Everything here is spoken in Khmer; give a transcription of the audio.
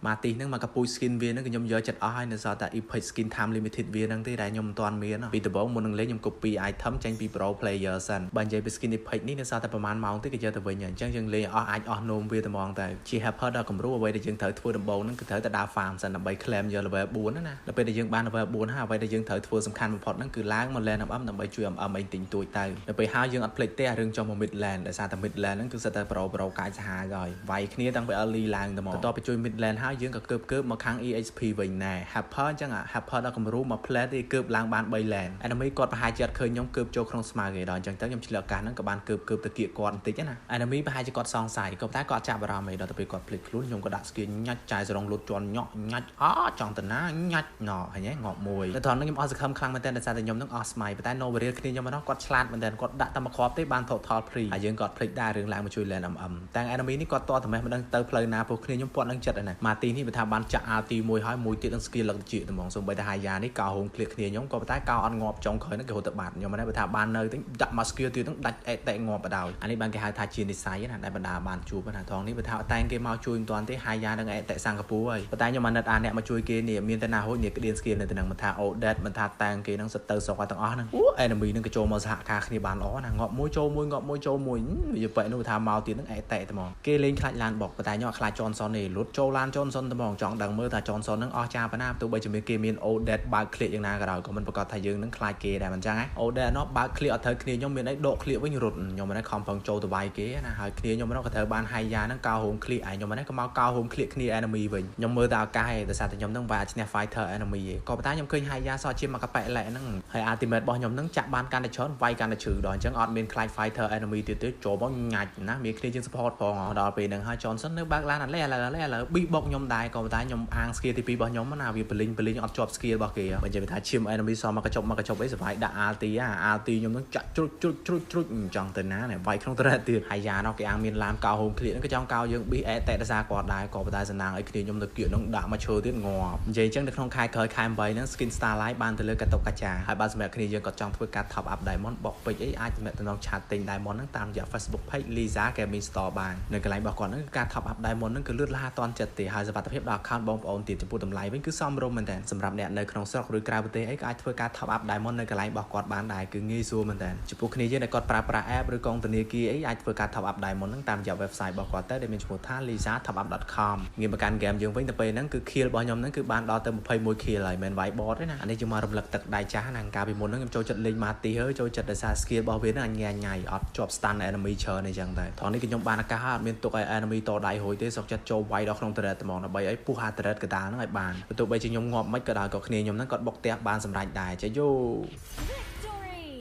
Martis ហ្នឹងមកកពូជ skin វាហ្នឹងគឺខ្ញុំយកចិត្តអស់ហើយនៅសល់តែ Epic skin time limited វាហ្នឹងទេដែលខ្ញុំមិនទាន់មានពីដំបូងមុននឹងលេងខ្ញុំ copy item ចេញពី pro player សិនបើនិយាយពី skin Epic នេះនៅសល់តែប្រហែលម៉ោងទេក៏យកទៅវិញហើយអញ្ចឹងយើងលេងអស់អាចអស់នោមវាតែហ្មងតែជា helper ដល់គំរូអ្វីដែលយើងត្រូវធ្វើដំបូងហ្នឹងគឺត្រូវតែដើរ farm សិនដើម្បី claim យក level 4ណាដល់ពេលដែលយើងបាន level 4ហើយអ្វីដែលយើងត្រូវធ្វើសំខាន់បំផុតហ្នឹងគឺឡើងមក lane MM ដើម្បីជួយ MM អីទិញទួចទៅដល់ពេលហើយយើងអត់ភ្លេចទេអារឿងចុះមក mid lane ដោយសារតែ mid lane ហ្នឹងគឺសិតតែ pro pro កាចសាហាវហើយវាយគ្នាតាំងពី early ឡើងទៅមកបន្ទាប់ពីជួយ mid lane ហើយយើងក៏កើបកើបមកខាង EXP វិញណែ helper អញ្ចឹងអា helper ដល់គំរូមក play ទេកើបឡើងបាន3 lane enemy គាត់ប្រហែលជាអត់ឃើញខ្ញុំកើបចូលក្នុងស្មៅគេដល់អញ្ចឹងទៅខ្ញុំឆ្លៀតឱកាសហ្នឹងក៏បានកើបកើបទៅគៀកគាត់បន្តិចណា enemy ប្រហែលជាគាត់សង្ស័យក៏តែគាត់ចាប់អារម្មណ៍ឯដល់ទៅពេលគាត់ភ្លេចខ្លួនខ្ញុំក៏ដាក់ skill ញាច់ចាយសរងលុតជន់ញក់ញាច់អចង់តាណាញាច់ណឃើញទេងាប់មួយនៅត្រង់ហ្នឹងខ្ញុំអស់សង្ឃឹមខ្លាំងមែនទែនដោយសារតែខ្ញុំនឹងអស់ស្មៃប៉ុន្តែ no barrier គ្នាខ្ញុំមកគាត់ឆ្លាតមែនទែនគាត់ដាក់តែមួយគ្រាប់ទេបាន total free ហើយយើងក៏ភ្លេចដែររឿងឡើងមកជួយ lane MM តែ enemy នេះគាត់តតែមេះមិនដឹងទៅផ្លូវណាពួកគ្នាខ្ញុំពាត់នឹងចិត្តហើយណាMartis នេះបើថាបានចាក់ ulti មួយហើយមួយទៀតនឹង skill លឹកតិចត្មងសូម្បីតែ Haya នេះកោហូមឃ្លៀកគ្នាខ្ញុំក៏ប៉ុន្តែកោអត់ងាប់ចុងក្រោយហ្នឹងគេរត់ទៅបាត់ខ្ញុំមិនដែរបើថាបាននៅទៅដាក់មក skill ទៀតហ្នឹងដាច់អេតេងាប់បដ ாய் អានេះបានគេហៅថាជានិស័យណាដែលបណ្ដាបានជួបណាថងនេះបើថាតែងគេមកជួយមិនទាន់ទេ Haya នឹងអេតេសិង្ហបុរីហើយប៉ុន្តែខ្ញុំអាណិតអាអ្នកមកជួយគេនេះមានតែណាហូចនេះក្តៀន skill នៅទៅនឹងមិនថា Odette មិនថាតាំងគេហ្នឹងសិតទៅស្រុកទាំងអស់ហ្នឹងអូ enemy ហ្នឹងក៏ចូលមកសហការគ្នាបានល្អណាងាប់មួយចូលមួយងាប់មួយចូលមួយវាបែកនោះថាមកទៀតហ្នឹងអេតេត្មងគេលេងខ្លាចឡានបុកប៉ុន្តែខ្ញុំអត់ខ្លាច Johnson ទេលុតចូលឡាន Johnson ត្មងចង់ដឹងមើលថា Johnson ហ្នឹងអស់ចាប៉ុណ្ណាទោះបីជាមានគេមាន Odette បើកឃ្លៀកយ៉ាងណាក៏ដោយក៏មិនប្រកាសថាយើងនឹងខ្លាចគេដែរមិនចឹងហ៎ Odette នោះបើកឃ្លៀកអត់ត្រូវគ្នាខ្ញុំមានអីដកឃ្លៀកវិញរត់ខ្ញុំមិនខំប្រឹងចូលទៅវាយគេណាហើយគ្នាខ្ញុំនោះក៏ត្រូវបានហាយ៉ាហ្នឹងកោហូមឃ្លៀកឯខ្ញុំនេះក៏មកកោហូមឃ្លៀកគ្នា enemy វិញខ្ញុំមើលតែឱកាសឯងដោយសារតែខ្ញុំនឹងវាយឈ្នះ fighter enemy ឯងក៏ប៉ុន្តែខ្ញុំឃើញហាយ៉ាសល់ជាមួយកប៉ែឡែហ្នឹងហើយ ultimate របស់ខ្ញុំហ្នឹងចាក់បានកាន់តែច្រើនវាយកាន់តែឈឺដល់អញ្ចឹងអត់មានខ្លាច fighter enemy ទៀតទេចូលមកញាច់ណាមានគ្នាជាង support ផងដល់ពេលហ្នឹងហើយ Johnson នៅបើកឡានអាឡេឥឡូវឥឡូវឥឡូវប៊ីបុកខ្ញុំដែរក៏ប៉ុន្តែខ្ញុំអាង skill ទី2របស់ខ្ញុំណាវាបលិញបលិញអត់ជាប់ skill របស់គេបើនិយាយថាឈាម enemy សមមកកញ្ចប់មកកញ្ចប់អីសបាយដាក់ ulti អា ulti ខ្ញុំហ្នឹងចាក់ជ្រុចជ្រុចជ្រុចជ្រុចចង់ទៅណានេះវាយក្នុង turret ទៀតហើយយ៉ានោះគេអាងមានឡានកោហូមឃ្លៀកហ្នឹងក៏ចង់កោយើងប៊ីអេតេដោយសារគាត់ដែរក៏ប៉ុន្តែសំណាងឲ្យគ្នាខ្ញុំទៅគៀកហ្នឹងដាក់មកឈើទៀតងាប់និយាយអញ្ចឹងនៅក្នុងខែក្រោយខែ8ហ្នឹង skin Starlight បានទៅលើកតុកកាចាហើយបើសម្រាប់គ្នាយើងក៏ចង់ធ្វើការ top up diamond បុកពេជ្រអីអាចទំនាក់ទំនង chat ទិញ diamond ហ្នឹងតាមរយៈ Facebook page Lisa Gaming Store បាននៅកន្លែងរបស់គាត់ហ្នឹងគឺការ top up diamond ហ្នឹងគឺលឿនលះតាន់ចិត្តទេហើយសុវត្ថិភាពដល់ account បងប្អូនទៀតចំពោះតម្លៃវិញគឺសមរម្យមែនតើសម្រាប់អ្នកនៅក្នុងស្រុកឬក្រៅប្រទេសអីក៏អាចធ្វើការ top up diamond នៅកន្លែងរបស់គាត់បានដែរគឺងាយស្រួលមែនតើចំពោះគ្នាយើងដែលគាត់ប្រើប្រាស់ app ឬកងធនាគារអីអាចធ្វើការ top up diamond ហ្នឹងតាមរយៈ website របស់គាត់ទៅដែលមានឈ្មោះថា lisatopup.com ងាកមកកាន់ game យើងវិញទៅពេលហ្នឹងគឺ kill របស់ខ្ញុំហ្នឹងគឺបានដល់ទៅ21 kill ហើយមិនវាយ bot ទេណាអានេះយើងមករំលឹកទឹកដៃចាស់ណាកាលពីមុនហ្នឹងខ្ញុំចូលចិត្តលេង Martis ហើយចូលចិត្តដោយសារ skill របស់វាហ្នឹងអញញ៉ៃញ៉ៃអត់ជាប់ stun enemy ច្រើនអីចឹងតែថងនេះគឺខ្ញុំបានឱកាសអត់មានទុកឲ្យ enemy តដៃរួយទេសុកចិត្តចូលវាយដល់ក្នុង turret ត្មងដើម្បីឲ្យពុះហា turret កដាលហ្នឹងឲ្យបានទោះបីជាខ្ញុំងាប់មិនក៏ដោយក៏គ្នាខ្ញុំហ្នឹងគាត់បុកផ្ទះបានសម្រេចដែរចេះយោ។